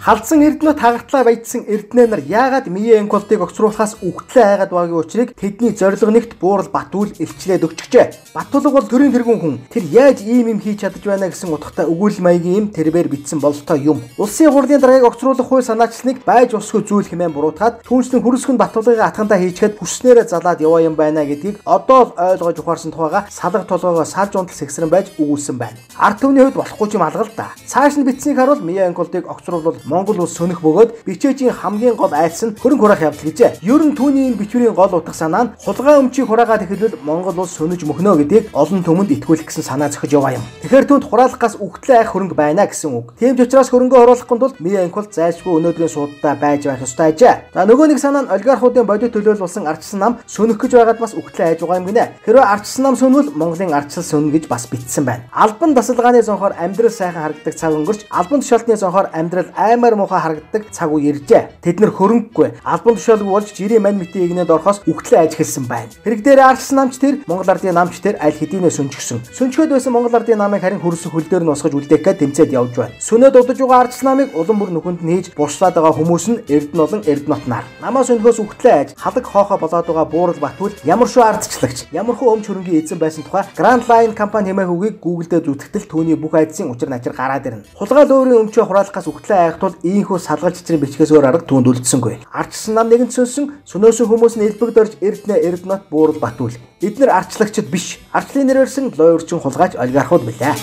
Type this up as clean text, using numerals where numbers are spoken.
Халдсан Эрдэнэт хагартлаа баяжсан Эрдэнэ нар яагаад Мие Энколдыг огцруулахаас үхтлээ айгаад байгаагийн учрыг тэдний зорилго нэгт Буурал Батүл илчлээд өгчжээ. Батулга бол төрийн тэргүүн хүн. Тэр яаж ийм юм хийж чадаж байна гэсэн утгатай өгүүлэл маягийн юм тэрбээр бичсэн бололтой юм. Улсын хурлын даргаыг огцруулах хууль санаачлалыг байж усгүй зүйл хэмээн буруутгаад түүнчлэн хөрсгөн Батулгыг атгандаа хийчихэд хүснээрээ залаад яваа юм байна гэдгийг одоо л ойлгож ухаарсан тухайга салга толгоогоо салж унтал сэгсрэн байж өгүүлсэн байна. Ард түмний хувьд болохгүй юм алга л да. Цааш нь бичснийг харуул Мие Энколдыг огцруулвал Монгол улс сөнөх бөгөөд бичээжийн хамгийн гол айдас нь хөрөнгө хураах явдал гэжээ. Ер нь түүний энэ бичвэрийн гол утга санаа нь хулгай өмчийг хураагаад эхэлвэл Монгол улс сөнөж мөхнө гэдгийг олон түмэнд итгүүлэх гэсэн санаа зохиж яваа юм. Тэгэхээр түүнд хураалгаас үхтлээ айх хөрөнгө байна гэсэн үг. Тийм ч учраас хөрөнгөө хураалгахгүй тул Мие Энколд зайлшгүй өнөөдрийн сууддаа байж байх ёстой ажээ. За нөгөө нэг санаа нь олигархуудын бодит төлөөлөл болсон ардчсан нам сөнөх гэж байгаад бас үхтлээ айж байгаа юм гинэ. Хэрвээ ардчсан нам сөнвөл Монголын ардчил сөннө гэж бас бичсэн байна. Албан дасалгааны зонхоор амьдрал сайхан харагддаг цаг өнгөрч албан тушаалтны зонхоор амьдрал аймаар муухай харагддаг цаг үе иржээ. Тэд нар хөрөнгөгүй албан тушаалгүй болж жирийн мань мэтийн игнэд орохоос үхтлээ айж эхэлсэн байна. Хэрэг дээр ардчсан намч тэр Монгол ардын намч тэр аль хэдийнэ сөнжгсөн. Сөнжгөөд байсан Монгол ардын намыг харин хөрсөн хөл дээр нь усгаж үлдээх гээд тэмцээд явж байна. Сөнөөд удаж байгаа ардчсан намыг улам бүр нүхэнд нь хийж буршлаад байгаа хүмүүс нь Эрдэнэ болон Эрдэнэт нар. Намаа сөнөхөөс үхтлээ айж халаг хоохоо болоод байгаа Буурал Батүл ямар шүү ардчлагч ямар хөө өмч хөрөнгийн эзэн байсан тухай Grand Line компани хэмээх үгийг Google дээр зүтгэтэл түүний бүх айдсын учир начир гараад ирнэ. Хулгай лөөрийн өмчөө хураалгахаас үхтлээ айх тул ийхүү салгалж чичрэн бичгээс өөр арга түүнд үлдсэнгүй. Ардчсан нам нэгэнт сөнсөн, сөнөөсөн хүмүүс нь элбэг дорж Эрдэнэ Эрдэнэт Буурал Батүл. Эднэр ардчлагчид биш. Ардчлалын нэрээр лойрчин хулгайч олигархууд билээ.